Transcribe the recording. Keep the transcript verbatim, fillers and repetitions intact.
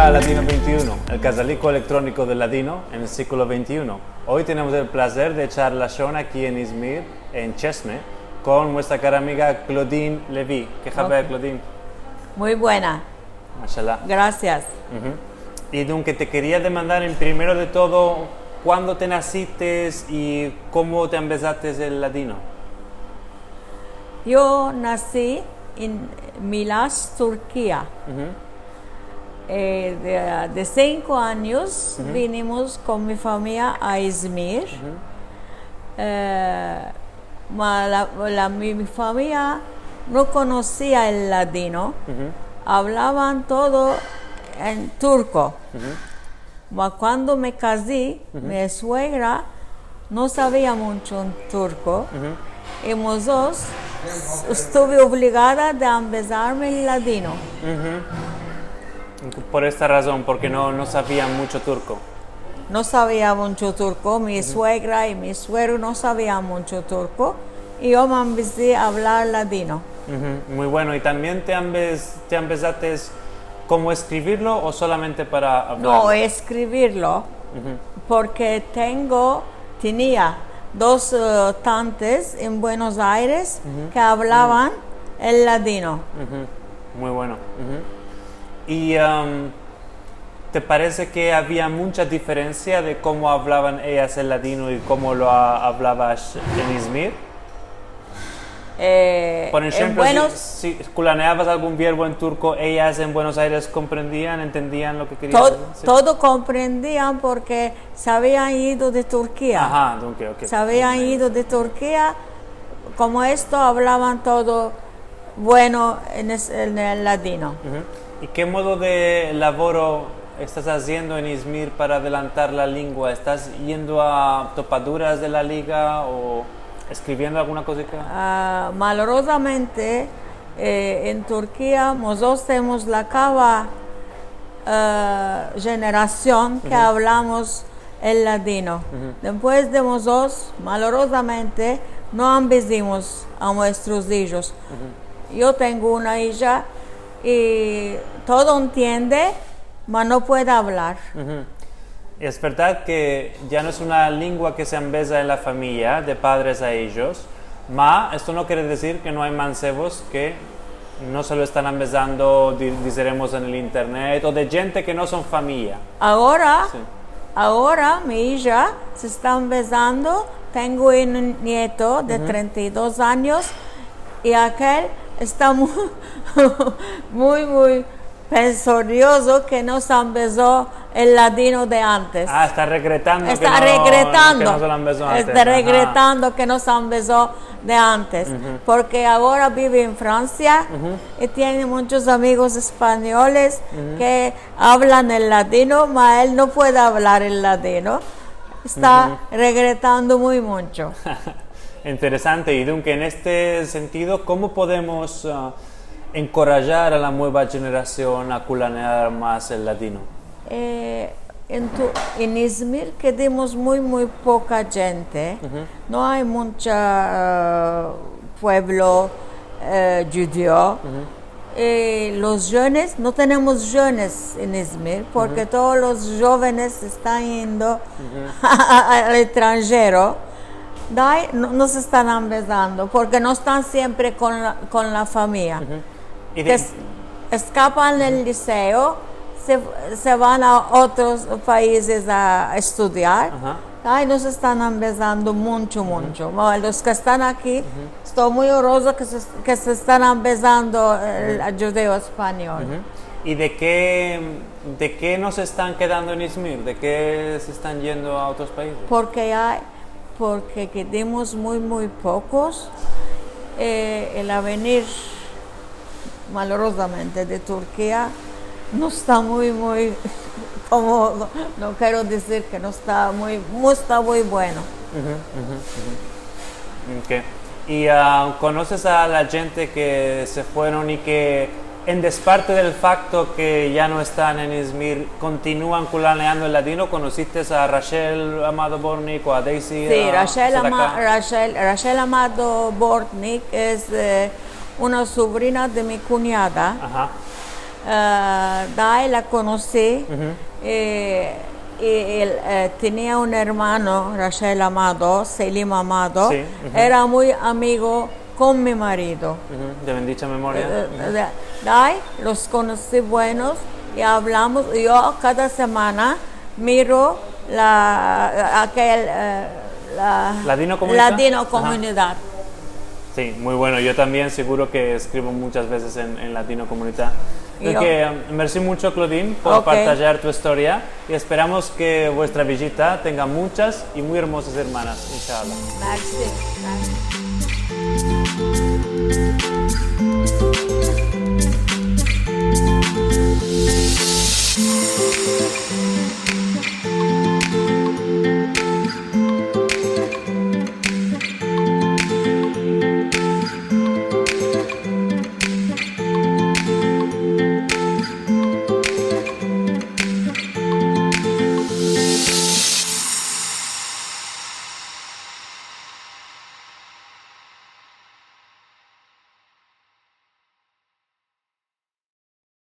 A Ladino vente i uno, el kazaliko elektroniko del ladino en el siglo vente i uno. Oy tenemos el plazer de echar lashon aki en Izmir, en Çeşme, kon muestra kara amiga Claudine Levy. Ke haber, Claudine? Muy buena. Mashallah. Grasias. I dunke te keria demandar en primero de todo, kuando te nasites i komo te ambezates el ladino? Yo nasi en Milas, Turkia. Eh, de, de sinko anyos vinimos kon mi famiya a Izmir. Eh, ma la, la, mi, mi famiya no konosia el ladino. Avlavan todo en turko. Ma kuando me kazi, mi suegra no savia muncho en turko. I mozos estuve ovligada de ambezarme en ladino. Por esta razon, porke no, no savian muncho turko. No savia muncho turko, mi suegra i mi suegro no savian muncho turko, i yo me ambezi a avlar ladino. Muy bueno. I tambien te ambez-, te ambezates komo eskrivirlo o solamente para avlarlo? No, eskrivirlo, porke tengo, tenia dos, eh, tantes en Buenos Aires ke avlavan el ladino. Muy bueno. I, am, te parese ke avia muncha diferensia de komo avlavan eyas el ladino i komo lo a-, avlavas en Izmir? Eh, por enshemplo, si, si kulaneavas algun verbo en turko, eyas en Buenos Aires komprendian, entendian lo ke kerias dizir? Todo komprendian porke se avian ido de Turkia. Aha, dunke, ok. Se avian ido de Turkia, komo esto avlavan todo bueno en es-, en el ladino. I ke modo de lavoro estas aziendo en Izmir para adelantar la lengua? Estas yendo a topaduras de la liga o eskriviendo alguna kozika? Ah, malorozamente, eh, en Turkia, mozotros temos la kava, eh, jenerasion ke avlamos el ladino. Despues de mozotros, malorozamente, no ambezimos a muestros ijos. Yo tengo una ija i todo entiende, ma no puede avlar. Es verdad ke ya no es una lengua ke se ambeza en la famiya, de padres a ijos, ma esto no kere dizir ke no ay mansevos ke no se lo estan ambezando, di-, dizeremos, en el internet, o de djente ke no son famiya. Agora, agora mi ija se esta ambezando, tengo un nieto de trenta i dos anyos, i akel esta mu-, muy, muy pensoriozo ke no se ambezo el ladino de antes. Ah, esta regretando ke no, ke no se lo ambezo antes. Esta regretando ke no se ambezo de antes. Porke agora bive en Fransia i tiene munchos amigos espanyoles ke avlan el ladino, ma el no puede avlar el ladino. Esta regretando muy muncho. Interesante. I dunke, en este sentido, komo podemos, ah, enkorajar a la mueva jenerasion a kulanear mas el ladino? Eh, en tu-, en Izmir kedimos muy, muy poka djente. No ay muncha, eh, puevlo, eh, djudio. Eh, los jovenes, no tenemos jovenes en Izmir, porke todos los jovenes estan yendo al estranjero. Dai, no, no se estan ambezando, porke no estan siempre kon la, kon la famiya. I ke de- es-, eskapan del liseo, se, se van a otros paizes a estudiar. Aha. Ay, no se estan ambezando muncho, muncho. Ma los ke estan aki, esto muy onrozo ke se, ke se estan ambezando el, el djudeo espanyol. I de ke, de ke no se estan kedando en Izmir? De ke se estan yendo a otros paizes? Porke ay, porke kedimos muy, muy pokos. Eh, el avenir, malorozamente, de Turkia no esta muy, muy, komo, no, no kero dizir ke no esta muy, no esta muy bueno. Ok. I, ah, konoses a la djente ke se fueron i ke en desparte del fakto ke ya no estan en Izmir, kontinuan kulaneando el ladino? Konosiste a Rachel Amado Bortnick o a Daisy, ah, Sadaka? Si, Rachel Ama-, Rachel, Rachel Amado Bortnick es, eh, una sovrina de mi kunyada. Aha. Ah, de ayi la konosi. I el, eh, tenia un ermano, Rachel Amado, Selim Amado. Si. Era muy amigo kon mi marido. De bendicha memoria. Eh, de, de ayi los konosi buenos i avlamos. Yo kada semana miro la, akel, eh, la Ladinokomunita. Ladinokomunita. Si, muy bueno. Yo tambien seguro ke eskrivo munchas vezes en, en Ladinokomunita. Asiki ke, mersi muncho, Claudine, por partajar tu istoria i esperamos ke vuestra vijita tenga munchas i muy ermozas ermanas, inshallah. Mersi, mersi.